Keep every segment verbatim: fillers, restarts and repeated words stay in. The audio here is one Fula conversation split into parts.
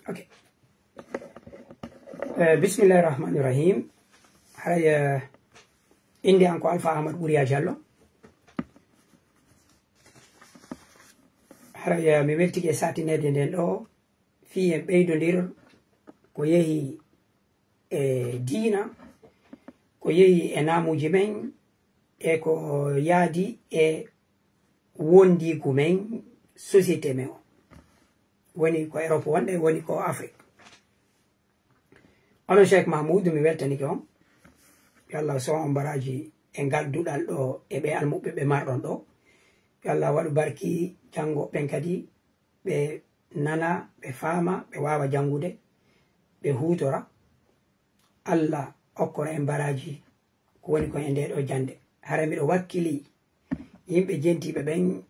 Ok. Eh, bismillahi rahmani rahim. Haray, eh, innde an ko Alpha Ahmad Ɓuriya Jallo. Haray, eh, mi weltike e saatineede nden ɗo, fii en ɓeydondir ko yehi e diina, ko yehi e naamuuji men, e ko yaadi e wondiigu men, société men o. Woni ko Europe wonɗen, woni ko Afrique. Onon Cheikh Mahmoud, mi weltanike on. Yo Allah so on baraaji e ngal duɗal ɗo, e ɓe almuɓɓe ɓe marɗon ɗo. Yo Allah waɗu barki janngo ɓen kadi, ɓe nana, ɓe faama, ɓe waawa janngude, ɓe huutora. Allah okkora en baraaji ko woni kon e nde ɗo jannde. Hara miɗo wakkili yimɓe jentiiɓe ɓen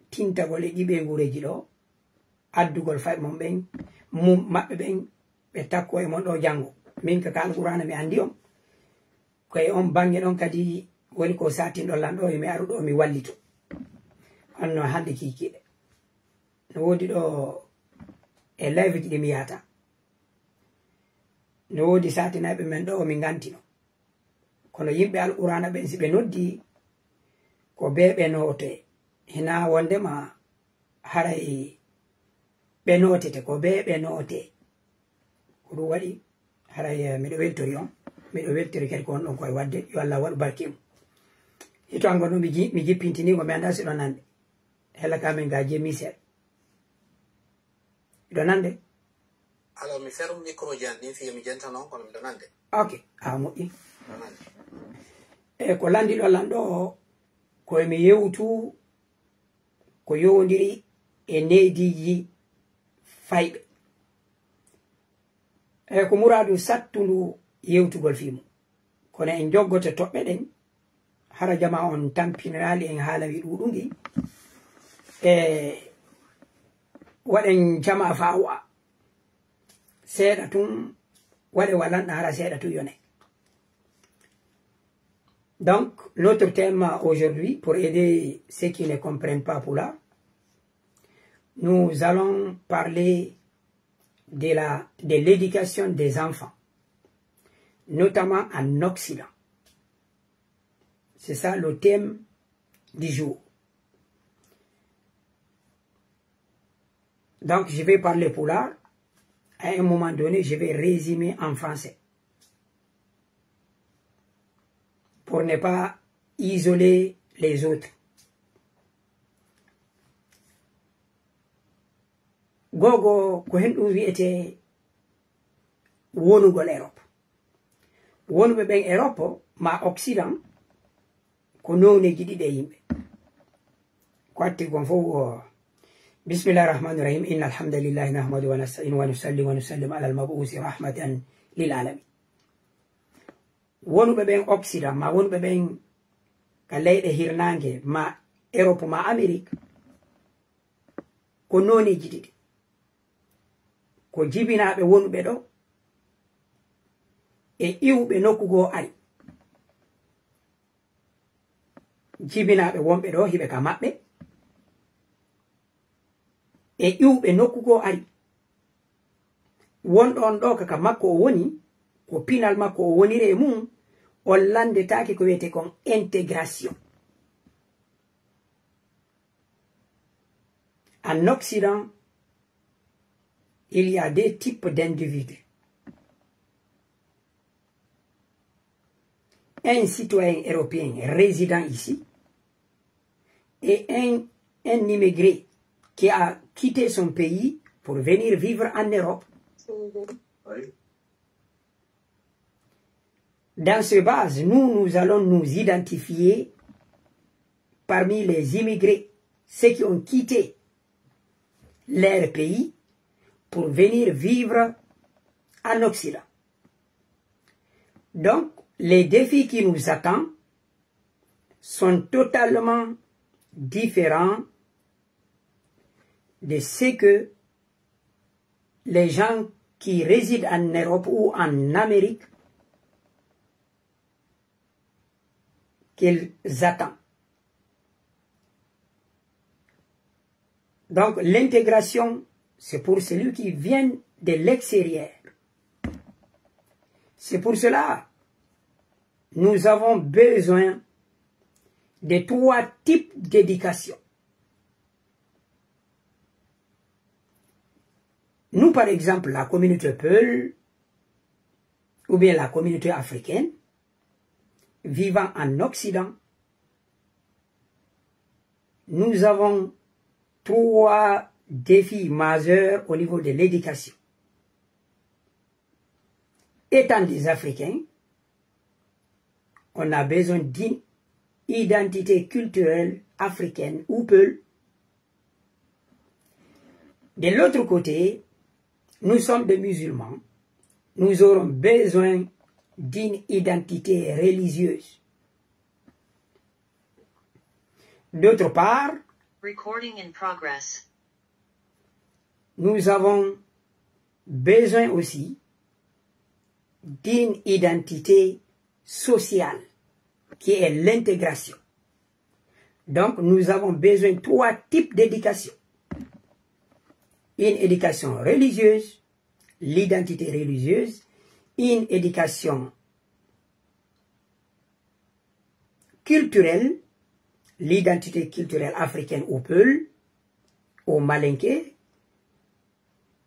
tintagol e ɗi ɓe nguureeji ɗo, addugol fay mon ɓen, mum maɓɓe ɓen, ɓe takko e mon ɗo janngo. Min ka, ka Alqur'aana mi anndi on, ko e on baŋŋe ɗon kadi woni ko satinɗon lan ɗo, e mi aru ɗo mi wallito. Honno hannde kiikiiɗe. No woodi ɗo e live ji ɗi mi yahata. No woodi satinayɓe men ɗo, mi ngantino. Kono yimɓe Alqur'aana ɓen, si ɓe noddi, ko bee ɓe noote. Hinaa wondema haray ɓe nootete, ko bee ɓe noote. Ko ɗum waɗi, haray, eh, miɗo weltori on. Miɗo weltori kadi ko on ɗon koye waɗde. Yo Allah waɗu barke mum. Hito an gonɗo, mi ji-, mi jippintini ngo, mi anndaa si ɗon nande. Hela ka men ga jemi seeɗa. Miɗo nande? Alors, mi ferme micro ji an ɗin, fii mi jenta non, kono miɗo nande. Ok, a moƴƴi. Miɗo nande. E ko lanndi ɗo lan ɗo, ko e mi yewtu ko yowondiri e neediiji fayɓe. E ko muraadu sattundu yewtugol fii mum. Kono en joggoto toɓɓe ɗen, hara jama on tampiniraali en haala wi ɗuuɗugi. E waɗen jama faa wa'a. Seeɗa tun, waɗe walanɗa hara seeɗa tun yone. Donc, notre thème aujourd'hui, pour aider ceux qui ne comprennent pas Pulaar, nous allons parler de la, de l'éducation des enfants, notamment en Occident. C'est ça le thème du jour. Donc, je vais parler Pulaar. À un moment donné, je vais résumer en français pour ne pas isoler les autres. Gogo, ko hen ɗum wiyetee wonugol Europe. Wonuɓe ɓen Europe, ma Occident, ko nowneeji ɗiɗi e yimɓe. Ko atti kon fof ko, bismillahi rahmani rahim, inna alhamdulillahi nahmadu wa nasta'inu wa nusalli wa nusallim ala almabuusi rahmatan lil alamin. Wonuɓe ɓen Occident, ma wonuɓe ɓen ka leyɗe hirnaange, ma Europe, ma Amérique, ko nooneeji ɗiɗi. Ko jibinaaɓe wonuɓe ɗo e iwɓe nokku goo ari. Jibinaaɓe wonɓe ɗo hiɓe ka maɓɓe, e iwɓe nokku goo ari. Wonɗo on ɗo ka, ka makko o woni, ko pinal makko o woniri e mum, on lanndetaake ko wiyetee kon intégration. En Occident, il y a deux types d'individus. Un citoyen européen résident ici et un, un immigré qui a quitté son pays pour venir vivre en Europe. Dans ce base, nous, nous allons nous identifier parmi les immigrés, ceux qui ont quitté leur pays pour venir vivre en Occident. Donc, les défis qui nous attendent sont totalement différents de ce que les gens qui résident en Europe ou en Amérique qu'ils attendent. Donc, l'intégration, c'est pour celui qui vient de l'extérieur. C'est pour cela, nous avons besoin de trois types d'éducation. Nous, par exemple, la communauté Peul ou bien la communauté africaine vivant en Occident, nous avons trois défis majeurs au niveau de l'éducation. Étant des Africains, on a besoin d'une identité culturelle africaine ou Peul. De l'autre côté, nous sommes des musulmans. Nous aurons besoin d'une identité religieuse. D'autre part, Recording in progress. Nous avons besoin aussi d'une identité sociale qui est l'intégration. Donc, nous avons besoin de trois types d'éducation. Une éducation religieuse, l'identité religieuse, une éducation culturelle, l'identité culturelle africaine ou Peul, ou Malinké,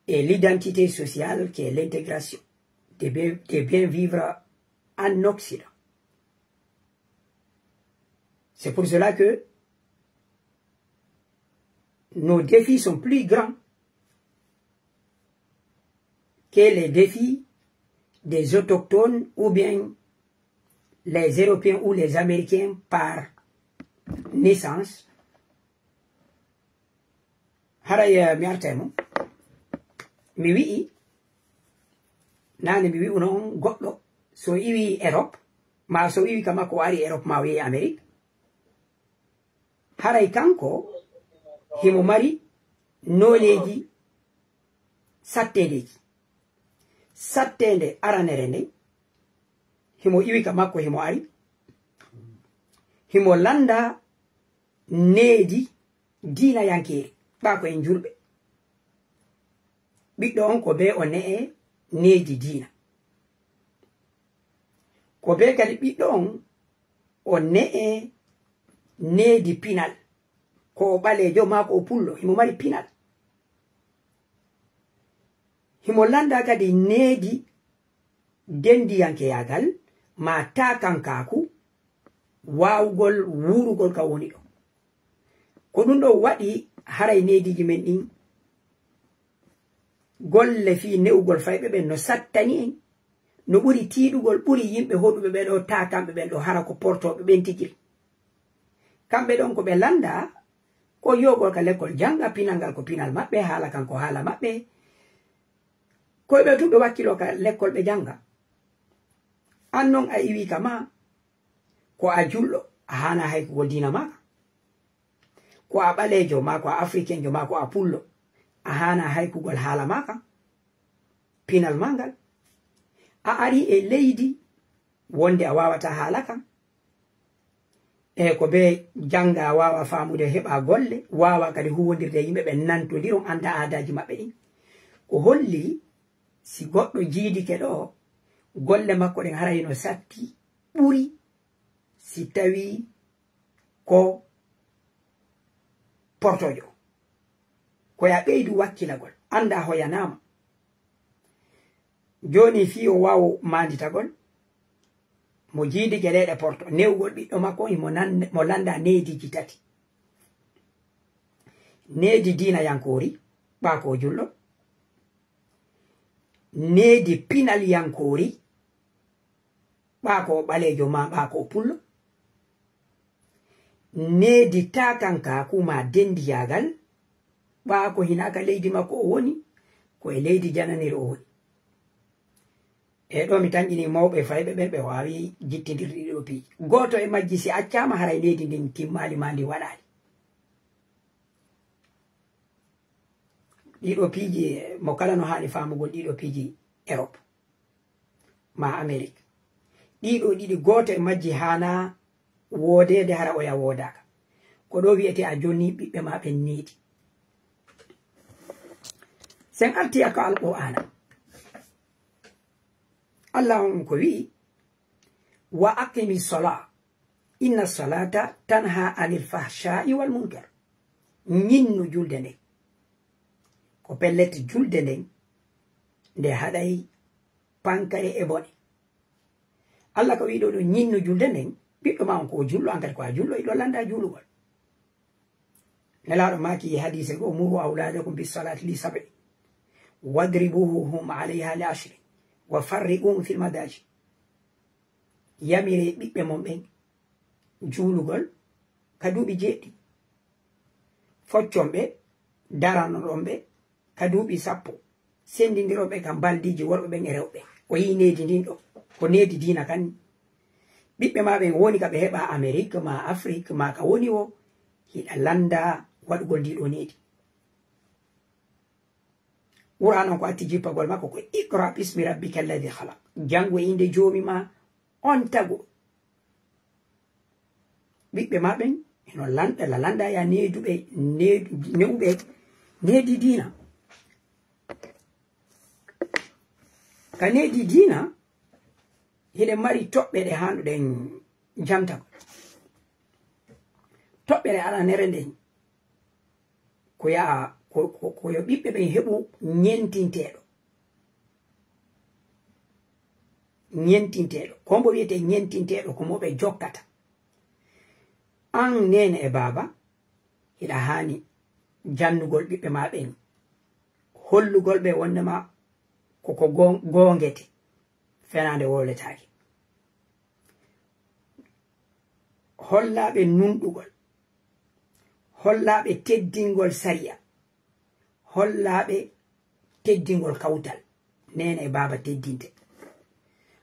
et l'identité sociale qui est l'intégration de bien, de bien vivre en Occident. C'est pour cela que nos défis sont plus grands que les défis des autochtones ou bien les Européens ou les Américains par naissance. Haray eh, mi arta e mum. Mi wi'i, nane mi wi'uno on goɗɗo so iwi Europe, ma so iwi kama ko ari Europe ma o yehi Amérique. Haray kanko himo mari nooneeji sattendeeji. Sattende aranere nden, himo iwi ka makko, himo ari, himo landa needi diinayankeeri, ɓa ko en julɓe. Ɓiɗɗo on ko be o ne'e needi diina. Ko be kadi ɓiɗɗo on o ne'e needi pinal, ko o ɓaleejo ma ko o pullo, himo mari pinal. Himo landa kadi needi dendiyankeyaagal ma taakankaaku, waawugol wuurugol ka woni ɗo. Ko ɗum ɗo waɗi haray neediiji men ɗin golle fii ne'ugol fayɓe ɓen no sattani en, no ɓuri tiiɗugol, ɓuri yimɓe hoɗuɓe ɓe ɗo, taakanɓe ɓen ɗo, hara ko portooɓe ɓen tigiri. Kamɓe ɗon ko ɓe landa ko yogol ka lekkol janga, pinal ngal ko pinal maɓɓe, haala kan ko haala maɓɓe. Koy ɓe tun ɓe wakkilo ka lekkol ɓe janga. An non a iwi ka ma ko a julɗo, a hana haykugol diina maka. Ko a ɓaleejo ma ko a afrikenjo ma ko a pullo, a hana haykugol haala maka, pinal ma ngal. A ari e leydi wonde a wawata haala kan. E ko be janga a wawa famude heɓa golle, wawa kadi huwondirde e yimɓe ɓe nantondiron anda aadaji maɓɓe ɗin. Ko holli si goɗɗo jiidike ɗo, golle makko ɗen haray no satti ɓuri si tawi ko portojo. Ko ya ɓeydu wakkilagol, anda hoyanama. Joni fii o wawo manditagol, mo jiidi geɗeɗe porto, newgol ɓiɗɗo makko on himo nan-, mo landa neediji tati. Needi diinayankori, ɓa ko julɗo. Needi pinalyankori, ɓa ko ɓaleejo ma ɓa ko pullo. Needi takankaku ma dendiyagal, ɓa ko hinaka leydi makko o woni, ko e leydi jananiri o woni. E ɗo mi tanƴini mawɓe fayɓe ɓen ɓe wawi jittindirde ɗiɗo piiji. Gooto e majji si accama haray leydi ndin timmali ma ndi waɗali. Ɗiɗo piiji mo kala no hani famugol ɗiɗo piiji Europe ma Amérique. Ɗiɗo ɗiɗi gooto e majji hana woodede hara oya woodaka. Ko ɗo wi'ete a jonni ɓiɓɓe ma ɓen needi. Sen arti ka Alqur'aana, Allah on ko wi'i: "Wa aqimi sola, inna solata tanha anil fahsha'i wal munkar." Ñinnu julde nden. Ko pellet, julde nden nde haɗay pankare e bone. Allah ko wi'i ɗo, ɗo ñinnu julde nden, ɓiɗɗo ma on ko o julɗo, an kadi ko a julɗo, hiɗo landa juulugol. Nelaaɗo maaki e hadiise goo: "Muru awlaadakum bis-salaati li sab'in, wadribuhum alayha li ashrin, wa farriquhum fil madaaji." Yamiree ɓiɓɓe mon ɓen juulugol ka duuɓi jeeɗiɗi. Foccon ɓe, daranoɗon ɓe ka duuɓi sappo, senndindiron ɓe ka mbaldiiji worɓe ɓen e rewɓe. O yi'i needi ndin ɗo, ko needi diina kan. Ɓiɓɓe ma ɓen woni ka ɓe heɓa Amerik, ma Afrik, ma ka woni wo, hiɗa landa waɗugol ndi ɗo needi. Qur'aan on ko atti jippagol makko ko: "Iqra bismi rabbika alladhi khalaq." Janngu e innde Joomi ma on taguɗo. Ɓiɓɓe ma ɓen hino landa, la landa ya needuɓe, needu-, newɓe needi diina. Ka needi diina, hiɗen mari toɓɓe ɗe haanduɗen jantagol. Toɓɓere aranere nden, ko ya, ko, ko, ko yo ɓiɓɓe ɓen heɓu ñentinteeɗo. Ñentinteeɗo. Ko mbo wi'etee ñentinteeɗo, ko mo ɓe jokkata. An neene e baaba, hiɗa haani jannugol ɓiɓɓe ma ɓen, hollugol ɓe wondema ko, ko goo-, goongete, fenaande wowletaake. Hollaa ɓe nunɗugol, hollaa ɓe teddingol sariya, hollaa ɓe teddingol kawtal. Neene e baaba teddinte.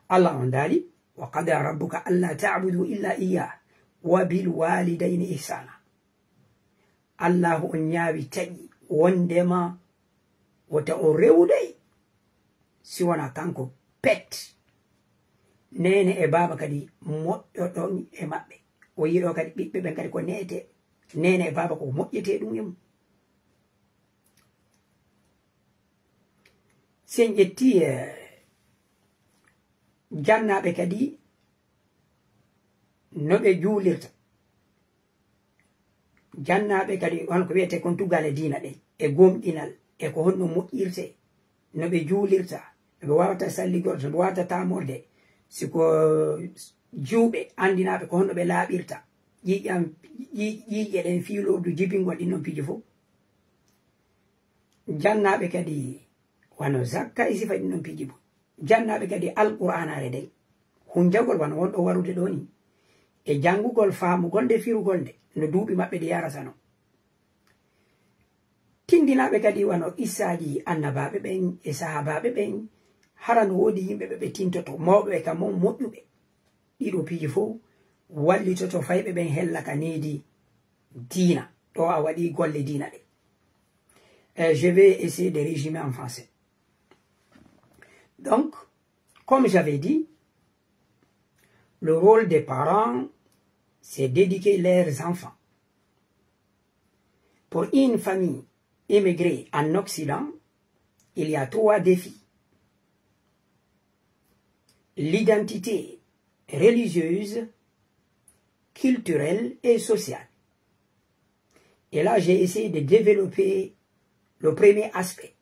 Allah on daali: "Wa qada rabbuka alla ta'budu illa iyyah, wa bil walidayni ihsana." Allahu on ñaawi taƴi wondema wota on rewuday si wona kanko pet. Neene e baaba kadi moƴƴoɗon e maɓɓe. O yiɗo kadi ɓiɓɓe ɓen kadi ko neete. Neene e baaba ko moƴƴete ɗum e mum. Si en ƴetti, eh, jannaaɓe kadi no ɓe juulirta. Jannaaɓe kadi, on ko wi'etee kon tuggaale diina ɗen, e gomɗinal, e ko honno moƴƴirtee, no ɓe juulirta, no ɓe wawata salligorde, no ɓe wawata tamorde, si ko juuɓe, anndinaaɓe ko honno ɓe laaɓirta, ƴiiƴam, ƴii-, ƴiiƴe ɗen, fii lordu jibingol, ɗin non piiji fof. Jannaaɓe kadi wano zakka e sifa ɗin non piiji fof. Jannaaɓe kadi Alqur'aanaare nden, hunjagol wano wonɗo warude ɗoo ni, e janngugol, faamugol nde, firugol nde, no duuɓi maɓɓe ɗi yarata non. Tinndinaaɓe kadi wano qissaaji annabaaɓe ɓen e sahaabaaɓe ɓen, hara no woodi yimɓe ɓe ɓe tintoto, mawɓe ɓe ka mon moƴƴuɓe. Ɗiɗo piiji fof wallitoto fayɓe ɓen hella ka needi diina. Ɗo a waɗi golle diina ɗe. Euh, je vais essayer de résumer en français. Donc, comme j'avais dit, le rôle des parents, c'est d'éduquer leurs enfants. Pour une famille immigrée en Occident, il y a trois défis. L'identité religieuse, culturelle et sociale. Et là, j'ai essayé de développer le premier aspect.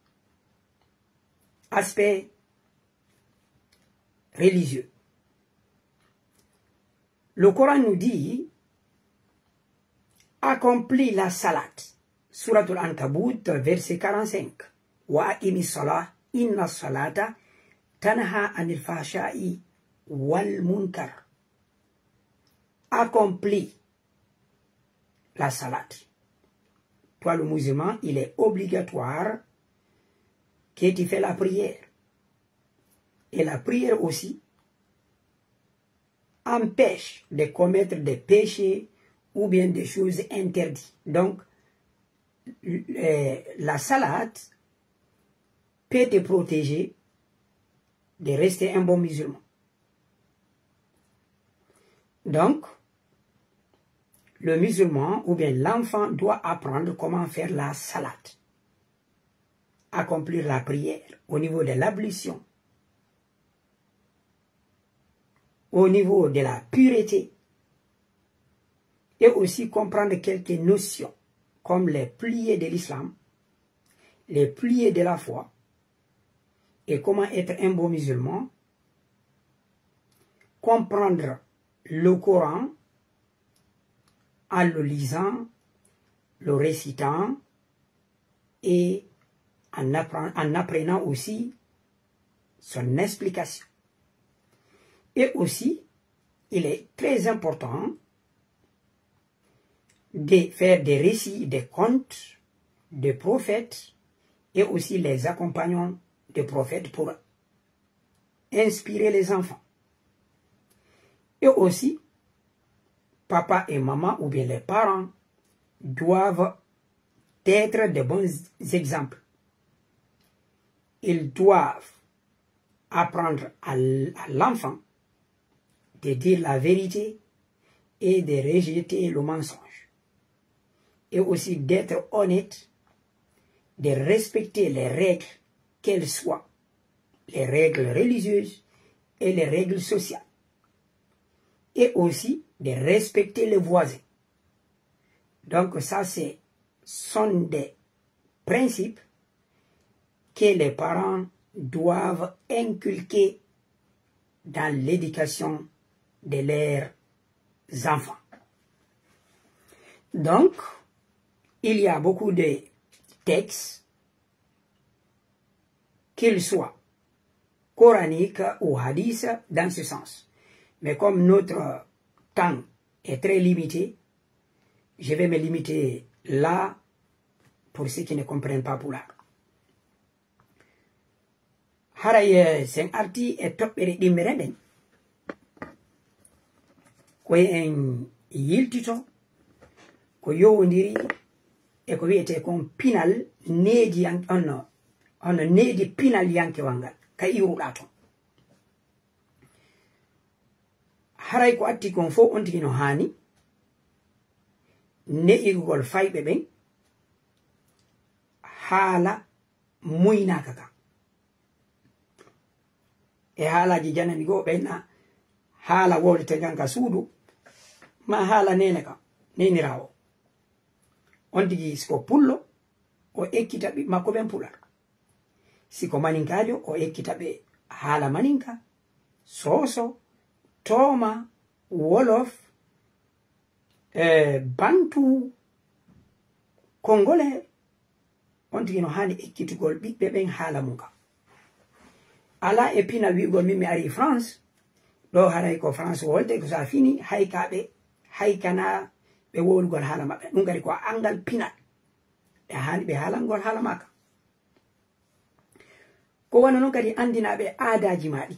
Aspect religieux. Le Coran nous dit, accomplis la salat. Suratul Ankabut, verset quarante-cinq. Wa aqimi salah, inna salata tanha anil fahsha'i wal munkar. Accomplis la salat. Toi, le musulman, il est obligatoire que tu fais la prière. Et la prière aussi empêche de commettre des péchés ou bien des choses interdites. Donc, euh, la salat peut te protéger de rester un bon musulman. Donc, le musulman ou bien l'enfant doit apprendre comment faire la salat. accomplir la prière, au niveau de l'ablution, au niveau de la pureté, et aussi comprendre quelques notions comme les piliers de l'islam, les piliers de la foi, et comment être un bon musulman, comprendre le Coran en le lisant, le récitant et en appren-, en apprenant aussi son explication. Et aussi, il est très important de faire des récits, des contes des prophètes et aussi les accompagnants des prophètes pour inspirer les enfants. Et aussi, papa et maman ou bien les parents doivent être de bons exemples. Ils doivent apprendre à l-, à l'enfant de dire la vérité et de rejeter le mensonge. Et aussi d'être honnête, de respecter les règles, qu'elles soient les règles religieuses et les règles sociales. Et aussi de respecter les voisins. Donc ça, ce sont des principes que les parents doivent inculquer dans l'éducation de leurs enfants. Donc, il y a beaucoup de textes, qu'ils soient coraniques ou hadith, dans ce sens. Mais comme notre temps est très limité, je vais me limiter là pour ceux qui ne comprennent pas Pulaar. Haray, eh, sen arti e toɓɓere ɗimmere nden, ko en yiltito ko yowondiri e ko wiyetee kon pinal neediyan-, on no, on no needi pinal yankewal ngal, ka iwruɗaa ton. Haray ko atti kon fof on tigi no haani ne'irgol fayɓe ɓen haala muynaaka ka. E haalaaji janani goo ɓen na haala wowlete ngan ka suudu, ma haala neene ka, neeniraawo. On tigi si ko pullo, o ekkita ɓiɓɓe makko ɓen pular. Si ko maninkaajo, o ekkita ɓe haala maninka, sooso, tooma, wolof, eh, bantu, kongole. On tigi no haani ekkitugol ɓiɓɓe ɓen haala mun ka. Alaa e pinal wi'ugol min mi arii France, ɗoo haray ko France wolde, ko so a fini, hay ka ɓe, hay kana ɓe wowlugol haala maɓɓe. Ɗum kadi ko anngal pinal. Ɓe haani ɓe haalangol haala maa ka. Ko wano non kadi anndinaa ɓe aadaaji maa ɗi.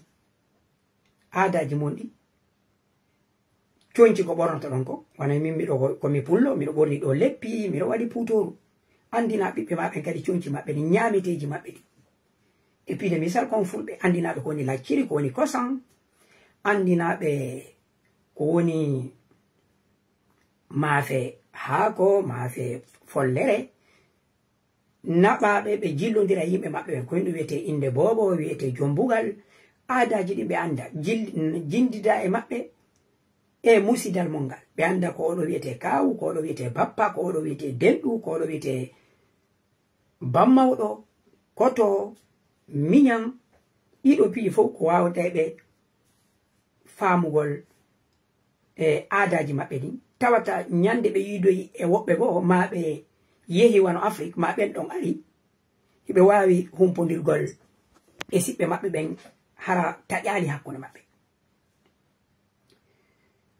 Aadaaji mon ɗi. Conci ko ɓornotoɗon ko, wano min miɗo ko, ko mi pullo, miɗo ɓorni ɗoo leppi, miɗo waɗi puutooru. Anndinaa ɓiɓɓe maa ɓen kadi conci maɓɓe ɗin, ñaameteeji maɓɓe ɗin. E piide misal kon fulɓe, anndinaa ɓe ko woni lacciri, ko woni kosan, anndinaa ɓe ko woni maafe haako, maafe follere, naɓaaɓe ɓe jillondira e yimɓe maɓɓe ɓen. Ko ɗum wiyetee innde boobo, wiyetee jombugal, aadaaji ɗin ɓe annda, jil-, jinndida e maɓɓe e musidal mon ngal. Ɓe annda ko oɗo wiyetee kaawu, ko oɗo wiyetee bappa, ko oɗo wiyetee denɗu, ko oɗo wiyetee bammawɗo, koto, miñan, ɗiɗo piiji fof ko waawata e ɓe faamugol e aadaaji maɓɓe ɗin. Tawata ñande ɓe yiidoyi e woɓɓe goo, maa ɓe yehi wano Afrik, maa ɓen ɗon ari, hiɓe waawi humpondirgol e siɓɓe maɓɓe ɓen, hara taƴaali hakkunde maɓɓe.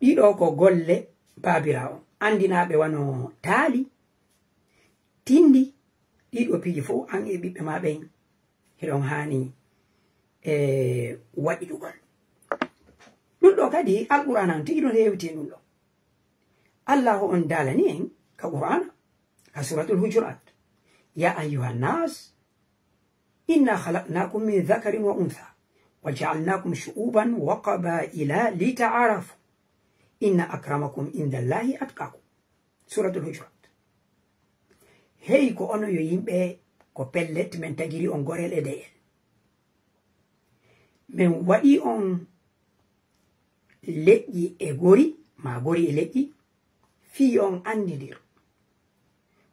Ɗiɗo ko golle baabiraawo, anndinaaɓe wano taali, tindi, ɗiɗo piiji fof an e ɓiɓɓe maa ɓen, hiɗon haani e waɗitugol. Ɗum ɗoo kadi, Alqur'aana on tigi ɗon heewti e ɗum ɗoo. Allaahu on daalani en ka Qur'aana, ka Suuratul Hujuraat: "يا أيها الناس إنا خلقناكم من ذكر وأنثى وجعلناكم شعوبا وقبائل لتعارفوا إن أكرمكم عند الله أتقاكم." Suuratul Hujuraat. Hey ko onon yo yimɓe, Ko pellet, min tagiri on gorel e deyel. Min waɗi on leƴƴi e gori, ma gori e leƴƴi, fii yo on anndidir.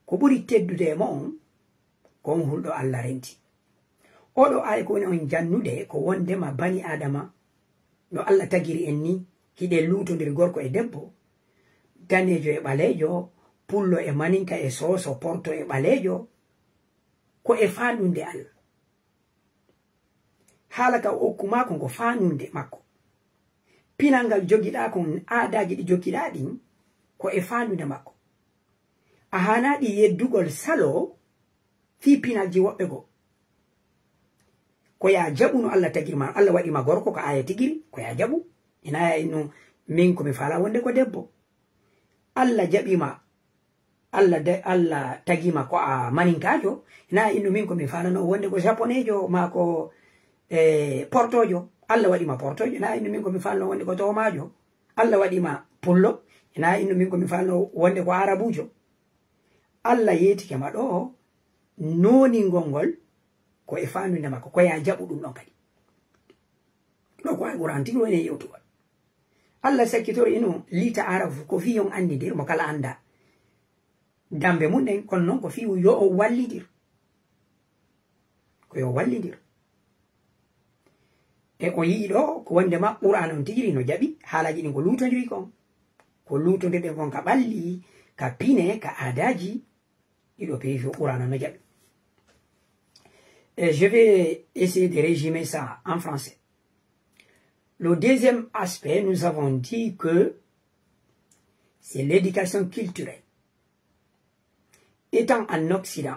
Ko ɓuri teddude e mo'on, ko on hulɗo Alla renti. Oɗo aaya ko woni on jannude, ko wondema bani Aadama, no Alla tagiri en ni, hiɗen luutondir gorko e debbo, daneejo e ɓaleejo, pullo e maninka e sooso, porto e ɓaleejo, ko e faandunde Alla. Haala ka o okku maa kon ko faandunde makko. Pinal ngal jogiɗaa kon, aadaaji ɗi jogiɗaa ɗin, ko e faandunde makko. A haanaa ɗi yeddugol saloo fii pinalji woɓɓe goo. Ko yaa jaɓu no Alla tagiri maa, Alla waɗi ma gorko ko aaya tigiri, ko yaa jaɓu. Ina yaa innu min ko mi faalaa wonde ko debbo. Alla jaɓi ma, Alla de, Alla tagi ma ko a maninkaajo, ina innu min ko mi faalano wonde ko japoneejo maa ko, eh, portoojo. Alla waɗi ma portoojo, ina innu min ko mi faalano wonde ko toomaajo. Alla waɗi ma pullo, ina innu min ko mi faalano wonde ko arabuujo. Alla yeetike ma ɗoo, nooningol ngol ko e faandunde makko, ko yaa jaɓu ɗum ɗon kadi. Ɗoo ko Alquraan tigi woni e yewtugol. Alla sakkitoro ino lita arafu ko fii on anndidir mo kala annda dambe mun ɗen, kono non ko fii yo on wallidir. Ko yo wallidir. E o yi'i ɗoo ko wondema Qur'aan on tigi no jaɓi haalaaji ɗin ko luutondiri kon. Ko luutondirɗen kon ka ɓalli, ka pine, ka aadaaji, ɗiɗo peewi fof Qur'aana no jaɓi. Et je vais essayer de résumer ça en français. Le deuxième aspect, nous avons dit que c'est l'éducation culturelle. Étant en Occident,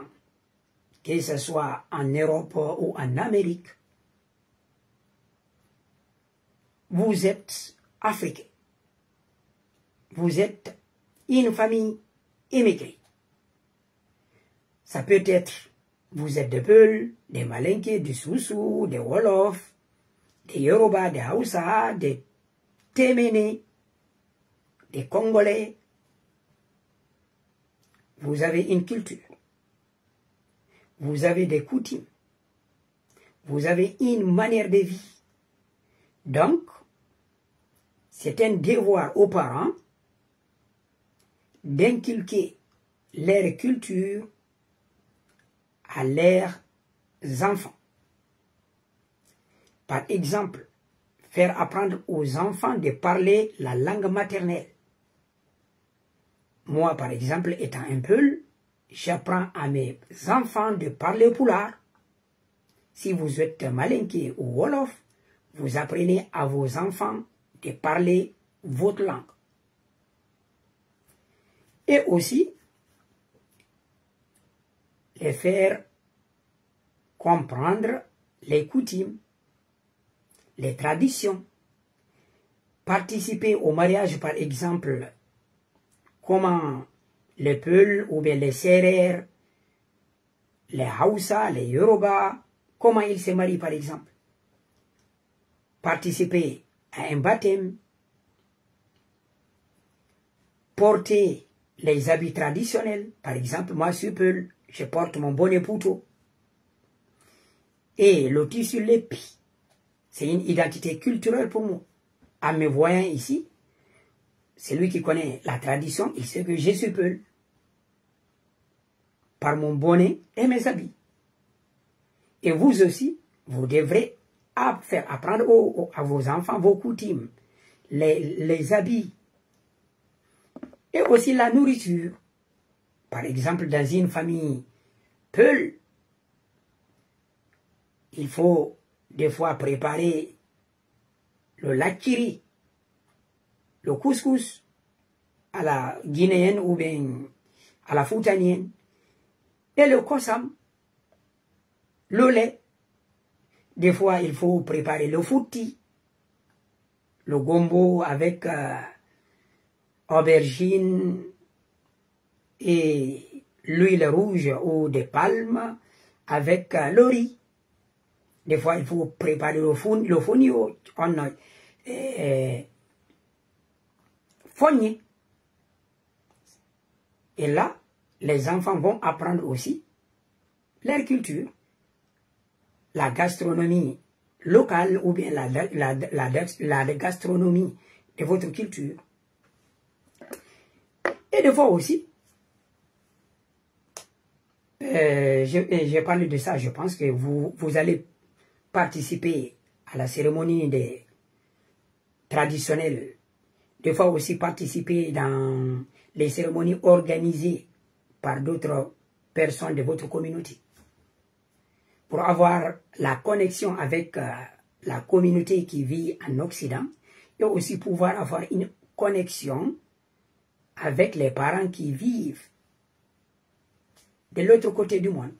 que ce soit en Europe ou en Amérique, vous êtes africain. Vous êtes une famille immigrée. Ça peut être, vous êtes des Peuls, des Malinké, des Sousou, des Wolof, des Yoruba, des Hausa, des Téméné, des Congolais. Vous avez une culture. Vous avez des coutumes. Vous avez une manière de vie. Donc, c'est un devoir aux parents d'inculquer leur culture à leurs enfants. Par exemple, faire apprendre aux enfants de parler la langue maternelle. Moi, par exemple, étant un Peul, j'apprends à mes enfants de parler pulaar. Si vous êtes Malinké ou Wolof, vous apprenez à vos enfants de parler votre langue. Et aussi, les faire comprendre les coutumes, les traditions. Participer au mariage, par exemple, comment les Peuls ou bien les Sérères, les Hausa, les Yoruba, comment ils se marient, par exemple. Participer à un baptême, porter les habits traditionnels. Par exemple, moi, je suis Peul, je porte mon bonnet Puuto. Et le tissu leppi, c'est une identité culturelle pour moi. En me voyant ici, celui qui connaît la tradition, il sait que je suis Peul. Par mon bonnet et mes habits. Et vous aussi, vous devrez app-, faire apprendre au, au, à vos enfants vos coutumes, les, les habits, et aussi la nourriture. Par exemple, dans une famille Peul, il faut des fois préparer le lacciri, le couscous à la guinéenne ou bien à la foutanienne, et le kosam, le lait. Des fois, il faut préparer le futti, le gombo avec, euh, aubergine et l'huile rouge ou des palmes avec, euh, le riz. Des fois, il faut préparer le fon-, le fonio, on, euh, fonnier. Et là, les enfants vont apprendre aussi leur culture, la gastronomie locale ou bien la, la, la, la, la gastronomie de votre culture. Et des fois aussi, euh, je, et je parle de ça, je pense que vous, vous allez participer à la cérémonie des traditionnelles. Des fois aussi participer dans les cérémonies organisées par d'autres personnes de votre communauté. Pour avoir la connexion avec euh, la communauté qui vit en Occident et aussi pouvoir avoir une connexion avec les parents qui vivent de l'autre côté du monde.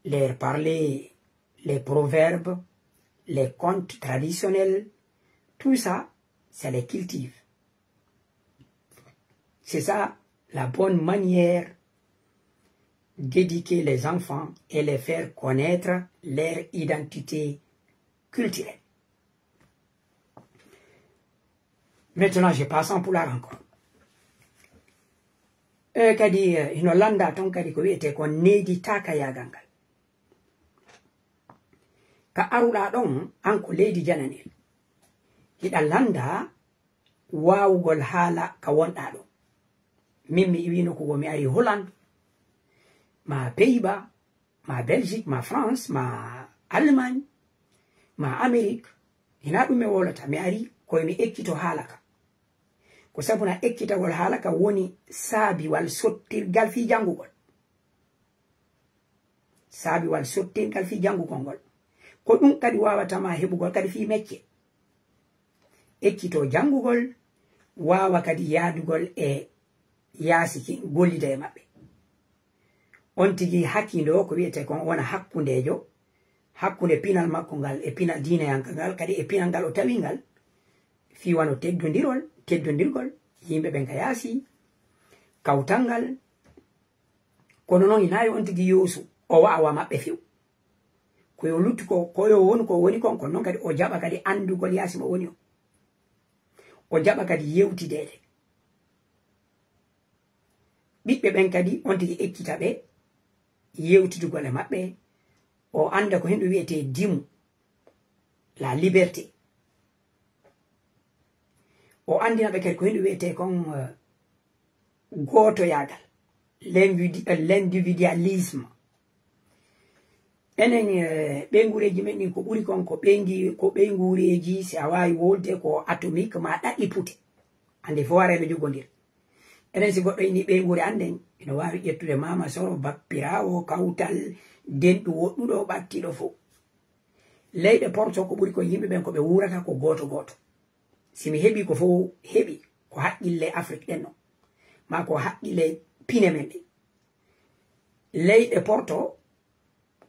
Leur parler les proverbes, les contes traditionnels, tout ça, ça les cultive. C'est ça la bonne manière d'éduquer les enfants et les faire connaître leur identité culturelle. Maintenant, je passe en pulaar encore. E kadi eh, hino lannda toon kadi ko wiyetee ko needi taakayagal ngal. Ka aruɗaa ɗon, an ko leydi jananel, hiɗa lannda waawugol haala ka wonɗaa ɗon. Min mi iwino ko wo mi ari Hollande, ma Pays-Bas, ma Belgique, ma France, ma Allemagne, ma Amérique. Hina ɗum mi wolata, mi ari koye mi ekkito haala ka. Ko sabu na ekkitagol haala ka woni saabiwal sottirgal fii janngugol. Saabiwal sottirgal fii janngugol ngol. Ko ɗum kadi waawata ma heɓugol kadi fii mecce. Ekkito janngugol, waawa kadi yaadugol e yaasi kin, gollida e maɓɓe. On tigi hakkindoo ko wiyetee kon wona hakkundeejo, hakkunde pinal makko ngal e pinal diinayankal ngal, kadi e pinal ngal o tawi ngal, fii wano teddondirol, teddondirgol yimɓe ɓen ka yaasi, kawtal ngal. Kono non hinaa yo on tigi yoosu, o wa'a wa maɓɓe few. Ko yo luttu ko, ko yo wonu ko woni kon, kono non kadi o jaɓa kadi anndugol yaasi mo woni o. O jaɓa kadi yewtideede. Ɓiɓɓe ɓen kadi on tigi ekkita ɓe yewtidugol e maɓɓe, o annda ko hen ɗum wiyetee dimu, la liberté. O anndina ɓe kadi ko hen ɗum wiyetee kon eh, gootoyaagal, l'invidi- eh, l'individualisme. Enen eh, ɓeynguureeji men ɗin ko ɓuri kon ko ɓeyngi ko ɓeynguureeji, si a waawi wolde ko atomique ma ɗaɗi pute. Annde fof ara no jogondir. Enen si goɗɗo ini ɓeynguure an nden, ino waawi ƴettude maama soro, bappiraawo, kawtal, denɗu woɗɗuɗo, ɓattiɗo fof. Leyɗe porto ko ɓuri ko yimɓe ɓen ko ɓe wuurata ko gooto gooto. Si mi heɓi ko fof heɓi ko haqqille Afrik ɗen non, ma ko haqqille pine men ɗen. Leyɗe porto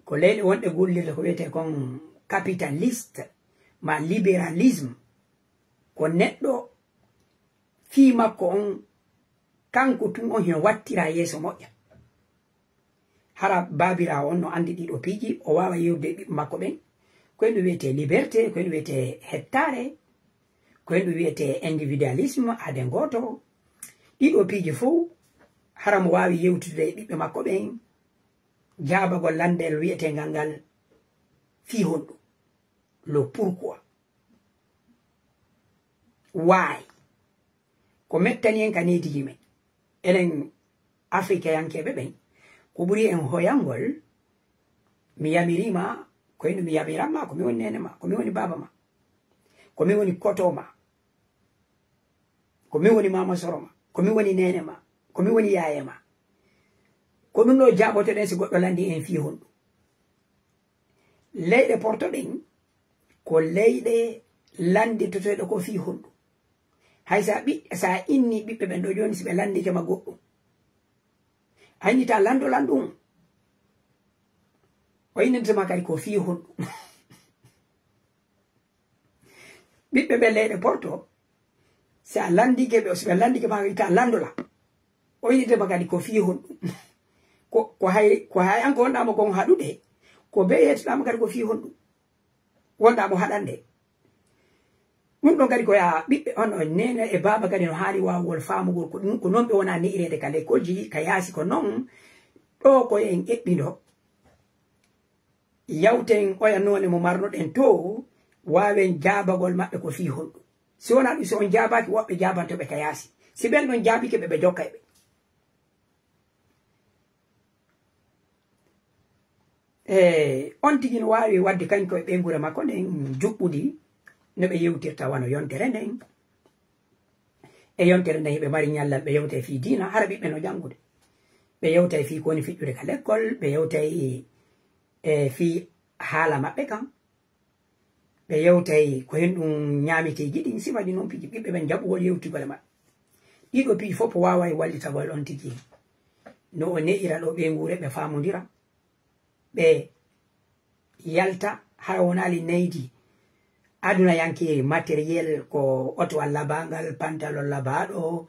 ko leyɗe wonɗe gollirde ko wiyetee kon capitaliste ma libéralisme. Ko neɗɗo fii makko on, kanko tun on hino wattira yeeso moƴƴa. Hara baabiraawo on no anndi ɗiɗo piiji, o waawa yewtude e ɓiɓɓe makko ɓen. Ko en ɗum wiyetee liberté, ko en ɗum wiyetee hettaare, ko en ɗum wiyetee individualisme, aaden gooto. Ɗiɗo piiji fow, hara mo waawi yewtude e ɓiɓɓe makko ɓen, jaabagol lanndel wiyetengal ngal fii honɗum? Le pourquoi? Why? Ko mettani en ka neediji men. Enen Afrikayankeeɓe ɓen, ko ɓuri en hoyangol, mi yamiriima, ko hendu mi yamiran ma, ko mi woni neene ma, ko mi woni baaba ma, ko mi woni koto ma, ko mi woni maama soro ma, ko mi woni neene ma, ko mi woni yaaye ma. Ko ɗum ɗo jaabotoɗen si goɗɗo landi en fii honɗum. Leyɗe porto ɗen ko leyɗe landitoteɗe ko fii honɗum. Hay sa ɓi sa inni ɓiɓɓe ɓen ɗo jooni, si ɓe landike ma goɗɗum, a inni ta lando lan ɗum, o innante ma kadi ko fii honɗum. Ɓiɓɓe ɓe leyɗe porto, si a landike ɓe, si ɓe landike ma ita landola, o innante ma kadi ko fii honɗum. Ko ko hay ko hay an ko wonɗaama kon haɗude, ko be yettoɗaama kadi ko fii honɗum. Wonɗaamo haɗande. Ɗum ɗon kadi ko yaa ɓiɓɓe on, on neene e baaba kadi no haani waawugol faamugol ko ɗum, ko non ɓe wona ne'ireede ka lekkolji, ka yaasi ko non. Ɗo ko en eɓɓindo. Yawten oya noone mo marnoɗen to, waawen jaabagol maɓɓe ko fii honɗum. Si wonaa ɗum, si on jaabaaki, woɓɓe jaabanto ɓe ka yaasi. Si ɓen ɗon jaabike ɓe, ɓe jokkay ɓe. E on tigi no waawi waɗde kañko e ɓeynguure makko nden juɓɓudi no ɓe yewtirta wano yontere nden. E yontere nden hiɓe mari ñallal, ɓe yewtay fii diina, hara ɓiɓɓe no janngude. Ɓe yewtay fii ko woni fiɗɗude ka lekkol, ɓe yewtay e fii haala maɓɓe kan. Ɓe yewtay ko hen ɗum ñaamiteeji ɗin, sifa ɗi noon piiji ɓiɓɓe ɓen jaɓugol yewtugol e maɓɓe. Ɗiɗo piiji fof waaway wallitagol on tigi. No o ne'ira ɗo ɓeynguure, ɓe faamondira. Ɓe yalta, hara wonaali neydi adunayanke matériel, ko oto labaaɗo, pantalon labaaɗo,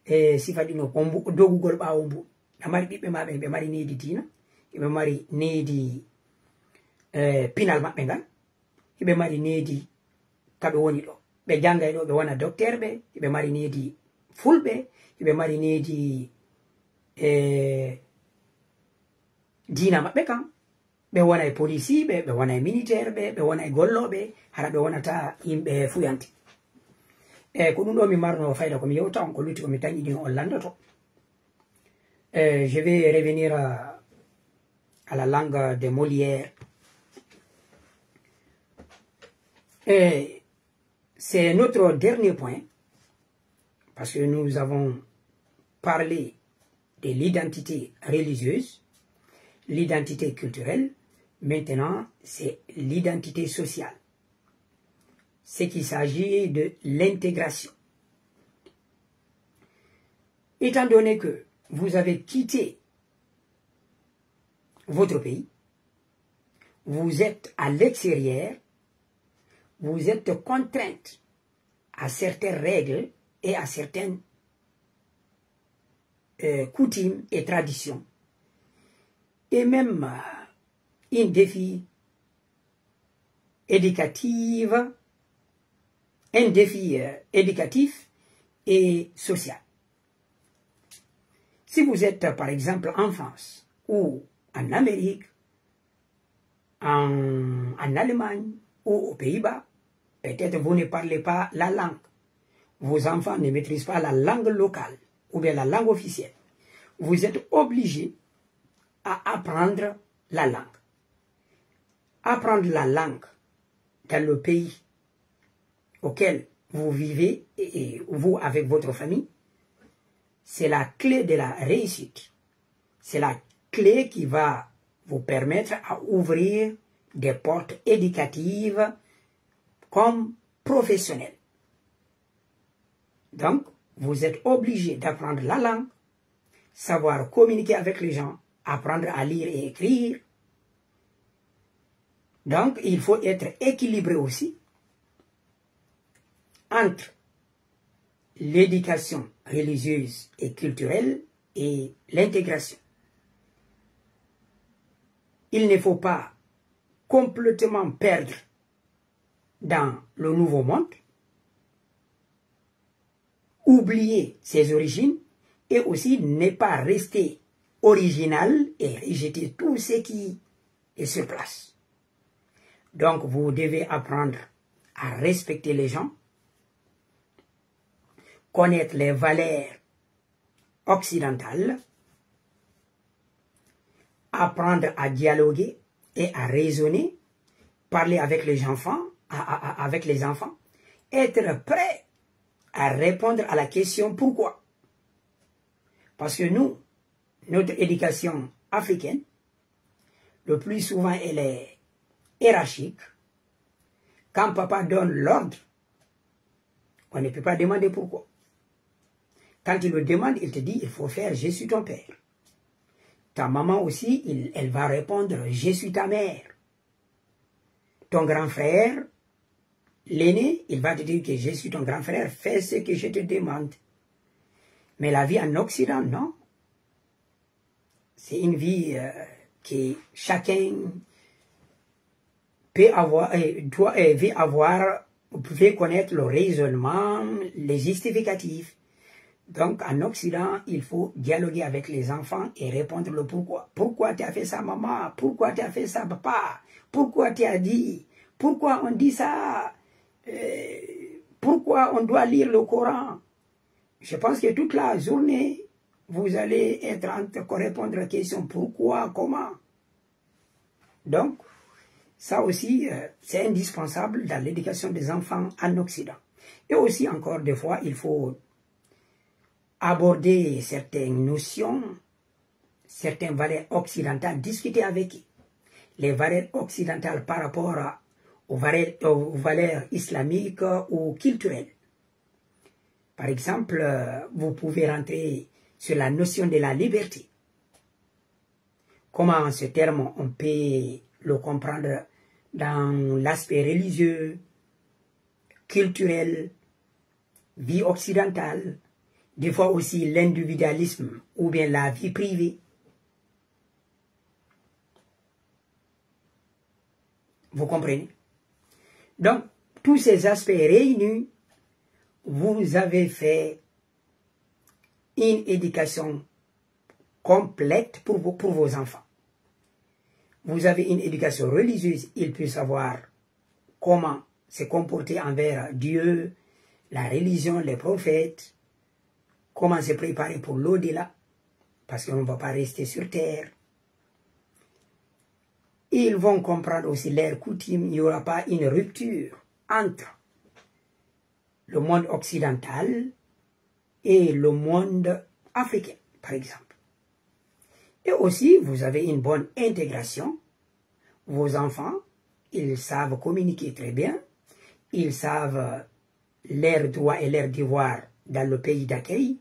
e sifa ɗi no ko mbu-, dogugol ɓaawo mbu. Ɓe mari ɓiɓɓe maɓɓe, ɓe mari neydi diina, ɓe mari neydi, e, pinal maɓɓe ngal. Hiɓe mari needi ka ɓe woni ɗo. Ɓe janngay ɗo, ɓe wona dokteer ɓe, hiɓe mari needi fulɓe, hiɓe mari needi, e, diina maɓɓe kan. Ɓe wona e polisiiɓe, ɓe wona e militeer ɓe, ɓe wona e gollooɓe, hara ɓe wonata yimɓe fuyanti. E ko ɗum ɗo mi marno fayda ko mi yewta on, ko lutti ko mi tañi ɗin on lanndoto. Euh, je vais revenir à, à la langue de Molière. Et c'est notre dernier point, parce que nous avons parlé de l'identité religieuse, l'identité culturelle. Maintenant, c'est l'identité sociale. C'est qu'il s'agit de l'intégration. Étant donné que vous avez quitté votre pays, vous êtes à l'extérieur, vous êtes contrainte à certaines règles et à certaines, euh, coutumes et traditions. Et même, euh, un défi éducatif, un défi, euh, éducatif et social. Si vous êtes, par exemple, en France ou en Amérique, en, en Allemagne ou aux Pays-Bas, peut-être vous ne parlez pas la langue. Vos enfants ne maîtrisent pas la langue locale ou bien la langue officielle. Vous êtes obligé à apprendre la langue. Apprendre la langue dans le pays auquel vous vivez, et, et vous avec votre famille, c'est la clé de la réussite. C'est la clé qui va vous permettre à ouvrir des portes éducatives comme professionnelles. Donc, vous êtes obligé d'apprendre la langue, savoir communiquer avec les gens, apprendre à lire et écrire. Donc, il faut être équilibré aussi entre l'éducation religieuse et culturelle et l'intégration. Il ne faut pas complètement perdre dans le nouveau monde, oublier ses origines et aussi ne pas rester original et rejeter tout ce qui est sur place. Donc, vous devez apprendre à respecter les gens, connaître les valeurs occidentales, apprendre à dialoguer et à raisonner, parler avec les enfants, à, à, à, avec les enfants, être prêt à répondre à la question pourquoi. Parce que nous, notre éducation africaine, le plus souvent, elle est hiérarchique. Quand papa donne l'ordre, on ne peut pas demander pourquoi. Quand il le demande, il te dit, il faut faire, je suis ton père. Ta maman aussi, il, elle va répondre, je suis ta mère. Ton grand frère, l'aîné, il va te dire que je suis ton grand frère, fais ce que je te demande. Mais la vie en Occident, non. C'est une vie, euh, que chacun peut avoir, euh, doit, euh, veut avoir Vous pouvez connaître le raisonnement, les justificatifs. Donc, en Occident, il faut dialoguer avec les enfants et répondre le pourquoi. Pourquoi tu as fait ça, maman? Pourquoi tu as fait ça, papa? Pourquoi tu as dit? Pourquoi on dit ça? Euh, pourquoi on doit lire le Coran? Je pense que toute la journée, vous allez être en train de répondre à la question pourquoi, comment. Donc, ça aussi, euh, c'est indispensable dans l'éducation des enfants en Occident. Et aussi, encore des fois, il faut aborder certaines notions, certaines valeurs occidentales, discuter avec eux. Les valeurs occidentales par rapport à, aux valeurs, aux valeurs islamiques ou culturelles. Par exemple, euh, vous pouvez rentrer sur la notion de la liberté. Comment ce terme, on peut le comprendre dans l'aspect religieux, culturel, vie occidentale, des fois aussi l'individualisme ou bien la vie privée. Vous comprenez? Donc, tous ces aspects réunis, vous avez fait une éducation complète pour vos, pour vos enfants. Vous avez une éducation religieuse, ils peuvent savoir comment se comporter envers Dieu, la religion, les prophètes, comment se préparer pour l'au-delà, parce qu'on ne va pas rester sur terre. Ils vont comprendre aussi leurs coutumes, il n'y aura pas une rupture entre le monde occidental et le monde africain, par exemple. Et aussi, vous avez une bonne intégration. Vos enfants, ils savent communiquer très bien, ils savent leurs droits et leurs devoirs dans le pays d'accueil.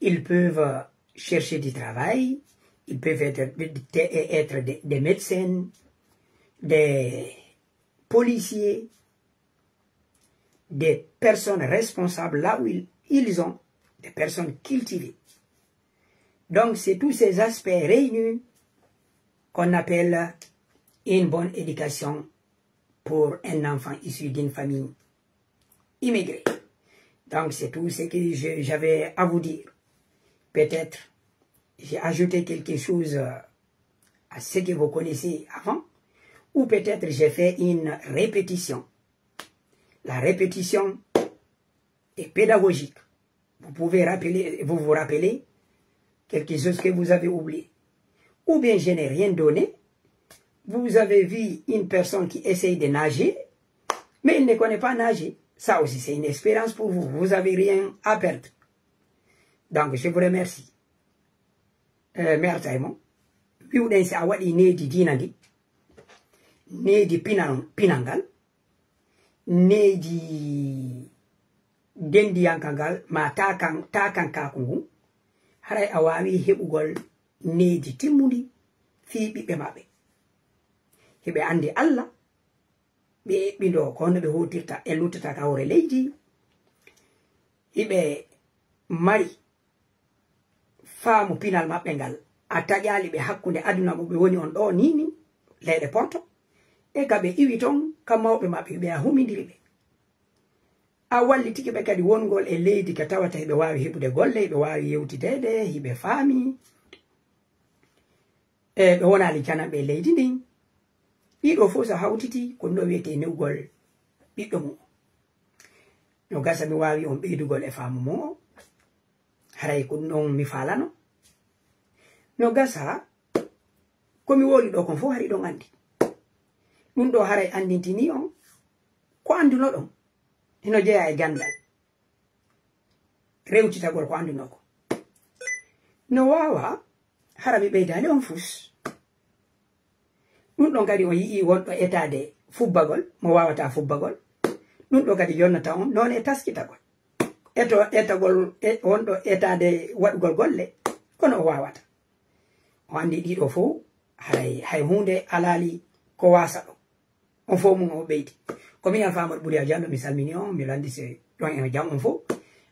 Ils peuvent chercher du travail, ils peuvent être, être des, des médecins, des policiers, des personnes responsables là où ils, ils ont, des personnes cultivées. Donc, c'est tous ces aspects réunis qu'on appelle une bonne éducation pour un enfant issu d'une famille immigrée. Donc, c'est tout ce que je, j'avais à vous dire. Peut-être, j'ai ajouté quelque chose, euh, à ce que vous connaissez avant, ou peut-être j'ai fait une répétition. La répétition est pédagogique. Vous pouvez rappeler, vous vous rappelez quelque chose que vous avez oublié. Ou bien je n'ai rien donné. Vous avez vu une personne qui essaye de nager, mais il ne connaît pas nager. Ça aussi, c'est une expérience pour vous. Vous avez rien à perdre. Donc, je vous remercie. Eh, merci, mon. Wi'uɗen si a waɗi needi diina ndi, needi pinal, pinal ngal, needi dendiyanka ngal, ma taakan-, taakankaaku ngun, haray a waawi heɓugol needi timmundi fii ɓiɓɓe maɓɓe. Hiɓe anndi Alla, ɓe eɓɓindoo ko honno ɓe huutirta e luttata ka hoore leydi. Hiɓe mari faamu pinal maɓɓe ngal, a taƴaali ɓe hakkunde aduna mo ɓe woni on ɗoo nii nii, leyɗe Porto, e ka ɓe iwi ton, ka mawɓe maɓɓe, ɓe a humindiri ɓe. A wallitike ɓe kadi wongol e leydi ka tawata hiɓe waawi heɓude golle, hiɓe waawi yewtideede, hiɓe faami. E ɓe wonaali jananɓe e leydi ndin. Ɗiɗo fof so hawtiti, ko ɗum ɗo wiyetee newgol ɓiɗɗo mum. No gasa mi waawi on ɓeydugol e faamu mon on. Haray ko ɗum ɗon mi faalano. No gasa ko mi wowli ɗo kon fof hari ɗon anndi. Ɗum ɗo haray anndintinii on ko anndunoɗon. Hino jeyaa e ganndal. Rewtitagol ko anndunoo ko. No waawa hara mi ɓeydaali on fus. Ɗum ɗon kadi on yi'ii wonɗo etaade fubbagol, mo waawataa fubbagol. Ɗum ɗo kadi yonnata on noone taskitagol. Eto, etagol, e, wonɗo etaade waɗugol golle, kono o waawata. O anndi ɗiɗo fof, hay, hay huunde alaali ko waasa ɗo. On fof mum o ɓeydi. Ko min Alfa Amadou Bouriya Diallo, mi salmini on, mi lanndi se ɗon e jam on fof.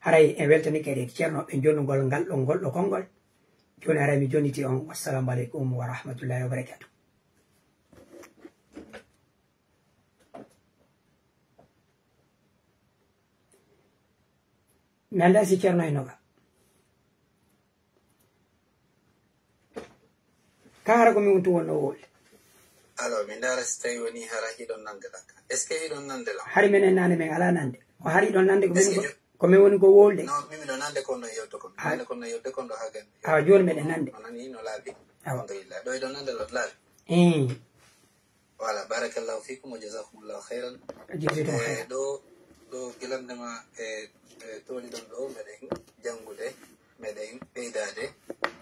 Haray en weltanike e Ceerno ɓe jonnugol ngal ɗon ngol ɗo konngol. Jooni haray mi jonniti on. Wassalamu aleykum wa rahmatullahi wa barakatuh. Mi anndaa si Ceerno hino ga. Ka hara ko mi wontu wonno wolde. Alors, mi ndaara si tawi woni hara hiɗon nande ɗan ka. Est-ce que hiɗon nande lan? Hari menen nane men alaa nande. Ko hari ɗon nande ko min ko min woni ko wolde. Non, min miɗo nande kon ɗon yewde kon. Nande kon ɗon yewde kon ɗo haa gande. Awa jooni meɗen nande. O nani no laaɓi. Awa. Alhamdulillah. Ɗo hiɗon nande ɗon laaɓi. Eeh. Voilà, barakallahu fikum wa jazakumullahu khairan. Jazituma khairan. Ɗo ɗo gilande ma e toli ɗon ɗo meɗen jangude, meɗen ɓeydade.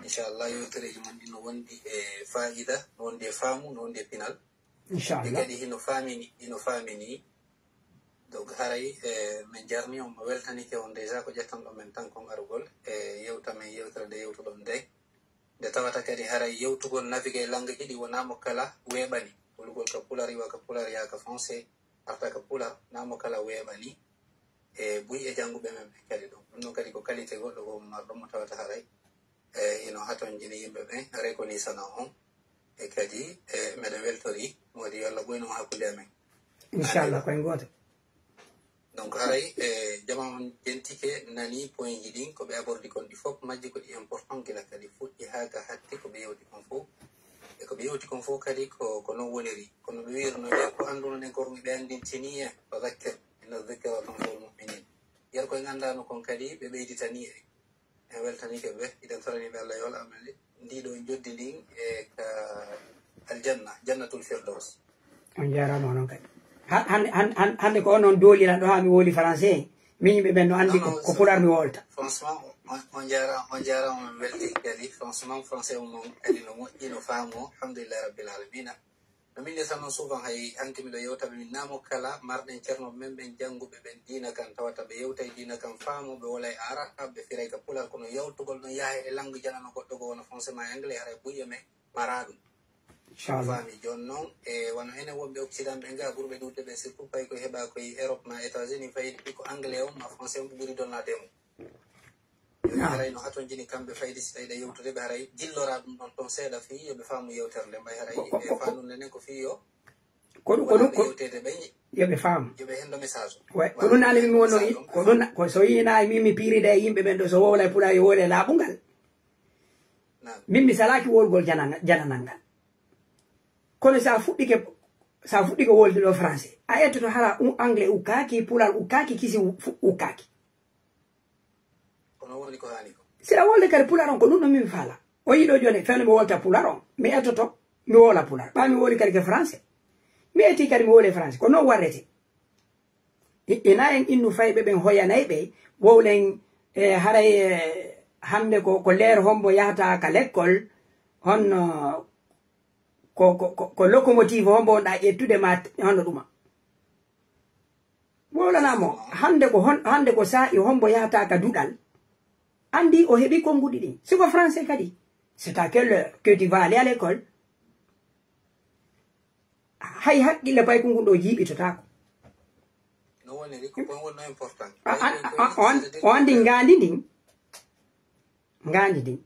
Inchallah yewtereji mon ɗi no wondi e fa'ida, no wondi e faamu, no wondi e pinal. Inchallah. Ɗi kadi hino famini, hino famini. Donc haray e, min jarni on, mo weltanike on déjà ko ƴettanɗo men tan kon arugol e yewta men yewtere nde yewtuɗon nde. Nde tawata kadi haray yewtugol naviguer langue ji ɗi wonaa mo kala weeɓani. Wolugol ka pular, iwa ka pular, yaa ka français, arta ka pular, naa mo kala weeɓani. E buy e jannguɓe men ɓen kadi ɗum. Ɗum ɗon kadi ko qualité goɗɗo goo mo marɗon mo tawata haray e hino hatonjini yimɓe ɓen, reconnaissana on. E kadi e meɗen weltori, mo waɗi yo Allah ɓoynu on hakkunde amen. Inchallah, koyen gooto. Donc haray e jama on jentike nani point ji ɗin ko ɓe abordi kon ɗi fof majji ko ɗi important gila kadi fuɗɗi haa ka hatti ko ɓe yewti kon fof. E ko ɓe yewti kon fof kadi ko ko non woniri, kono ɓe wiirno ɓe ko annduno ɗen ko ɗum ɓe anndintini en, fa dakkir inna dikra tanfaul muminin. Yer koye anndano kon kadi ɓe ɓeyditani en. En weltanike ɓe, hiɗen toraniɓe Allah yo Allah amane ndiɗo joddi ndin e ka aljanna, jannatul firdaws. On jarama onon kadi. Hande hande hande ko onon dolilan ɗo ha mi woli français. Min yimɓe ɓen no andi ko pular mi wolta. Franchement on jarama, on jarama, min welti kadi. Franchement français on mon kadi no moƴƴi, no faamo, alhamdulillahi rabbil alamina. No min nirta noon souvent hay hanki miɗo yewta ɓe min namo kala marɗen ceerno men ɓen jannguɓe ɓen diina kan tawata ɓe yewtay diina kan faamo ɓe wolay arab ɓe firay ka pular kono yawtugol ɗon yaha e langue janano goɗɗo goo wona français ma anglais haray buy e men mara ɗum. Inchallah. Faami jooni noon e wano enen wonɓe occident ɓe nga ɓurɓe ɗuuɗde ɓe surtout pay koye heɓa koye Europe ma États-Unis fayde ɓikko anglais on ma français on ɓe ɓuri donnade e mum. Yo ɓe haray no hatonjini kamɓe fayde si tawi ɗa yewtude ɓe haray jillora ɗum ɗon toon seeɗa fii yo ɓe faamu yewtere nde mbay haray e faanunde nden ko fii yo. Ko ɗum ko ɗum ko yewtede ɓe yo ɓe faamu. Yo ɓe hendo message. Way ko ɗum naani min mi wonno ko ɗum ko so yina min mi piirida e yimɓe ɓen ɗo so wowla e pulaar yo wowla e laaɓungal. Min mi salaaki wolgol janangal ngal. Kono sa fuɗɗike sa fuɗɗike wolde ɗo français a ettoto hara anglais ukkaaki pulaar ukkaaki kisi ukkaaki. Kono woni ko haani ko. Sira wolde kadi pulaar on ko ɗum ɗo min faala. O yiɗo jooni fewno mi wolta pulaar on mi ettoto mi wowla pulaar ɓa mi wowli kadi ke français. Mi etti kadi mi wowle français ko non warrete. Ina en innu fayɓe ɓen hoyanay ɓe wowlen e haray e hannde ko ko leer hombo yahata ka lekkol honno ko ko ko locomotive hombo wonɗa ƴettude ma honno ɗuma. Wowlanamo hannde ko hon hannde ko saa'i hombo yahata ka duɗal anndi o heɓi konnguɗi ɗin siko français kadi c'est à quelle heure que tu vas aller à l'école. Hay haqqille payko ngun ɗo jiiɓitotaako. O anndi ngaandi ndin ngaandi ndin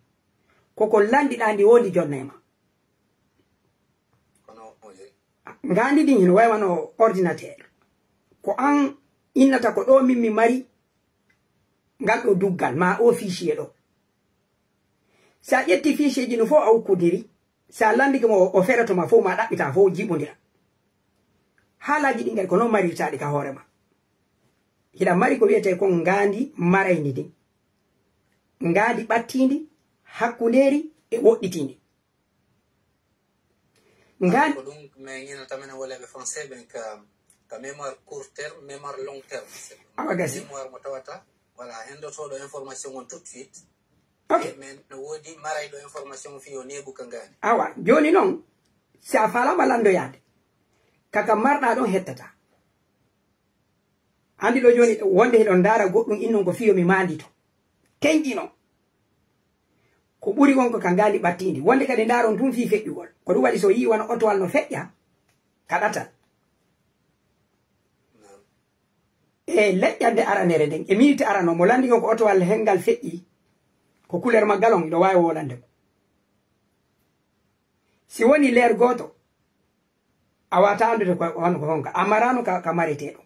koko landiɗa ndi wondi jonna e ma. Ngaandi ndin hino wawi wano ordinateur ko an innata ko ɗo min mi mari ngal ɗo duggal ma o fichier ɗo. Sa ƴetti fichier ji no fof a ukkodiri sa landike mo o feroto ma fof ma ɗaɓɓita fof jiɓodira. Haalaji ɗi kadi ko noon marirtaɗi ka hoore ma. Hiɗa mari ko wiyete kon ngaandi marayndi ndin, ngaandi ɓattiindi, hakkundeeri e woɗɗitiindi. Ngaandi ko ɗum mais ñinata menen woleɓe français ɓen ka ka mémoire court terme mémoire long terme. Awa gasi. Mémoire mo tawata voilà hendotoɗo information on tout de suite. Ok. Mais no woodi marayɗo information fii o neeɓu ka ngaandi. Awa jooni noon si a faalama lanndoyaade kaka marɗa ɗon hettata. Anndi ɗo jooni wonde hiɗon ndaara goɗɗum innon ko fii yo mi maandito kenƴino. Ko ɓuri won ko ka ngaandi ɓattiindi wonde kadi ndaaron tun fii feƴƴugol ko ɗum waɗi so yii wano otowal no feƴƴa ka ɗatal. E leƴƴande aranere nden e miniti arano mo lanndi kon ko otowal henngal feƴƴi ko kuler maggal on hiɗo waawi wolande mo. Si woni leer gooto a wata anndude ko honko honka a marano ka mareteɗo.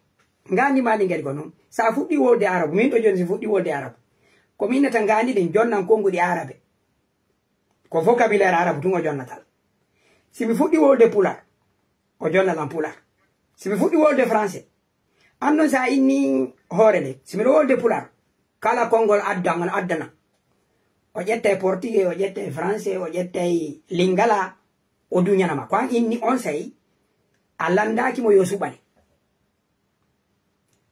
Ngaandi maa ndi ngari ko noon. So a fuɗɗii wolde arabu, miin ɗo jooni, si fuɗɗii wolde arabu, ko mi innata ngaandi ndin, jonnan konnguɗi arabe. Ko vocabulaire arabu tun o jonnata. Si mi fuɗɗii wolde pular, o jonna lan pular. Si mi fuɗɗii wolde français, an non, so a innii hoore nde, si miɗo wolde pular, kala konngol addan, on addana. O ƴettay portugais, o ƴettay français, o ƴettay lingala, o duñana ma. Ko an inni onsay, a lanndaaki mo yo suɓane.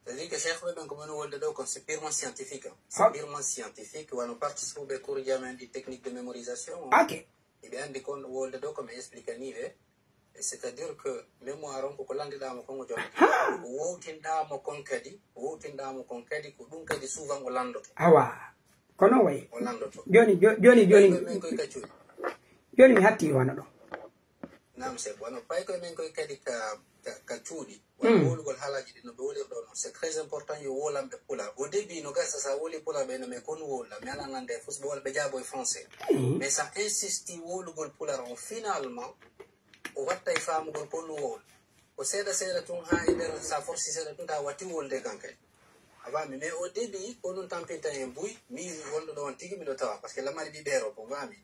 C'est-à-dire que Cheikh ɓe ɓen ko moni wolde ɗo ko c'est purement scientifique, hein. C'est purement scientifique, wano partie suɓe cours ji amen ɗi technique de mémorisation, hein. Ok. Eɓe anndi kon wolde ɗo ko mi explique ni ɓe. C'est-à-dire que mémoire on ko ko lanndiɗaa mo kon o jonnata. Ha! Ko wowtinɗaa mo kon kadi, ko wowtinɗaa mo kon kadi, ko ɗum kadi souvent o lanndoto. Awa, ko noon wayi. O lanndoto. Jooni, jo-, jooni, jooni. Min koye, min koye ka cuuɗi. Jooni mi hatti wano ɗo. Naam, c'est bon. Pay koye min koye kadi ka, ka, ka cuuɗi. Wano wowlugol haalaaji ɗi no ɓe wowliri ɗo noon. C'est très important yo wowlanɓe pular. Au début, no gasa sa wowli pular ɓe no mais kon wowla. Mi alaa nande fof ɓe wala ɓe jaabo e français. Mais sa insisti wowlugol pular on, finalement, o watta e faamugol ko ɗum wowla. Ko seeɗa seeɗa tun haa e nder, sa forsi seeɗa tun, ta watti wolde kan kay. A faami? Mais au début, ko ɗum tampinta en buy, mi wonɗo ɗo on tigi miɗo tawa, parce que lamari ɓiɓɓe Europe, on faami?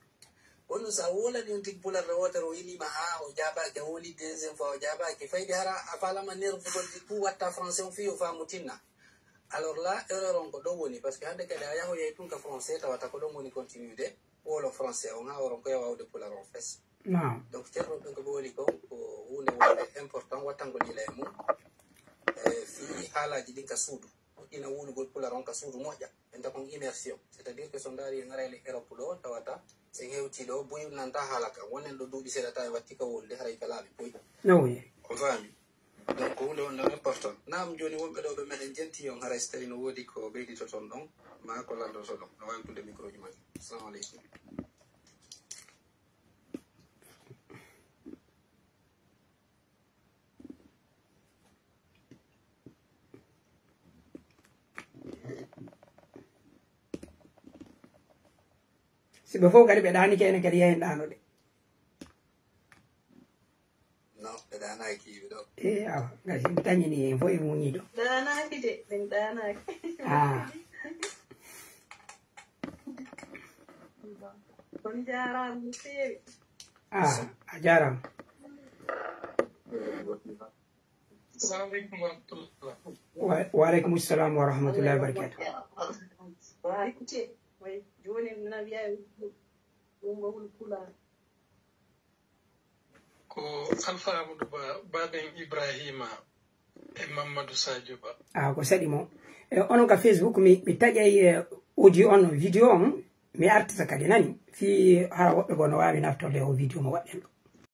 Ko ɗum sa wolani on tigi pular ɗo wootere, o inima, haa o jaabaaki, a woli deuxième fois, o jaabaaki, fayde hara a faalama nervugol ɗi tout watta français on fii o faamu tinna. Alors là, erreur on ko ɗon woni, parce que hannde kadi a yahoyay tun ka français, tawata ko ɗon woni continude, wolo français on, haa oron ko e wawde pular on fes. Naam. Donc, ceerno ɓen ko ɓe woni kon, ko huunde wonde important, wattangol yila e mum. E fii haalaaji ɗin ka suudu, ina wulugol pular on ka suudu moƴƴa. Ɓen ta kon immersion. C'est-à-dire que so ndaari en aray le Europe ɗo, tawata sen hewti ɗo, buy nanta haala kan. Wonen ɗo duuɓi seeɗa tawi watti ka wolde, haray ka laaɓi buy. No woni. On faami? Donc, ko huunde wonde important. Naam, jooni wonɓe ɗo ɓe meɗen jenti on, haray so tawi no woodi ko ɓeyditoton ɗon, maa ko landoto ɗon. No waawi wuttude micro ji maɓɓe. Assalamu aleykum. Si ɓe fof kadi ɓe ɗaanike, enen kadi yahen ɗaanoɗe. Non, ɓe ɗaanaaki ɓe ɗo. Eh, awa, ngasi mi tañini en fof e muñi ɗo. Ɗaanaaki de, min ɗaanaaki. Ah. On jaaraama no feewi. Ah, a jaaraama. Assalamu aleykum wa rahmatullah. Wa, wa aleykum salam wa rahmatullahi wa barakatuh. Wa écoutez, oui, jooni mi nana wiya ɗum ko woni pulaar. Ko Alpha Amadou Ba, baaben Ibrahima e Mamadou Sadio Ba. Ah, ko saɗi mo. E, onon ka Facebook, mi, mi taƴay, e, audio on, video on, mi artata kadi, nani? Fii hara woɓɓe goo no waawi naftorde o video mo waɗɗen ɗo.